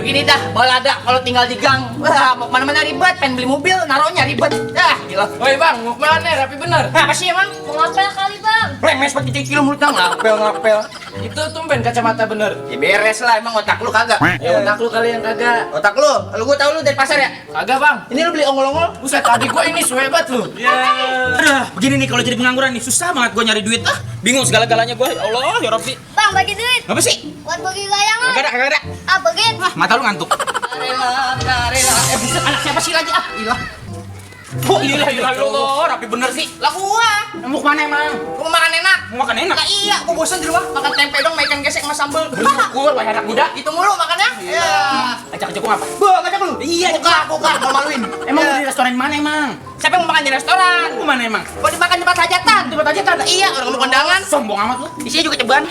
begini dah, balada kalau tinggal di gang. Wah, mau kemana-mana ribet, pengen beli mobil, naruhnya ribet. Gila. Woi bang, mau kemana nih? Rapi bener. Apa sih emang? Mau ngapel kali bang? Remes pakai cicil mulutnya ngapel. Itu tumben kacamata bener. Ya beres lah, emang otak lu kagak. Ya otak lu kali yang kagak. Otak lu gua tahu lu dari pasar ya? Kagak bang. Ini lu beli ongol-ongol? Buset, tadi gua ini suwebat lu. Ya. Aduh, begini nih kalau jadi pengangguran nih susah banget gue nyari duit. Bingung segala-galanya gue. Ya Allah, ya Rabbi. Bang bagi duit. Apa sih? Buat bagi layangan. Kagak ada. Bagiin. Mata lu ngantuk. Rela. Buset, anak siapa sih lagi? Ilah. Oh, iya, Allah, rapi bener sih. Lah gua. Mau kemana emang? Gua mau makan enak. Mau makan enak? Lah iya, gua bosan di rumah makan tempe dong, makan gesek sama sambel. Syukur, wahai anak muda. Itu mulu makannya. Ya. Ajak-ajak gua apa? Ngajak lu. Iya, Buka, mau maluin. Emang di restoran mana emang? Siapa yang mau makan di restoran? Mau mana emang? Mau dimakan di tempat hajatan. Tempat hajatan? Iya, orang mau kondangan. Sombong amat lu. Isinya juga ceban.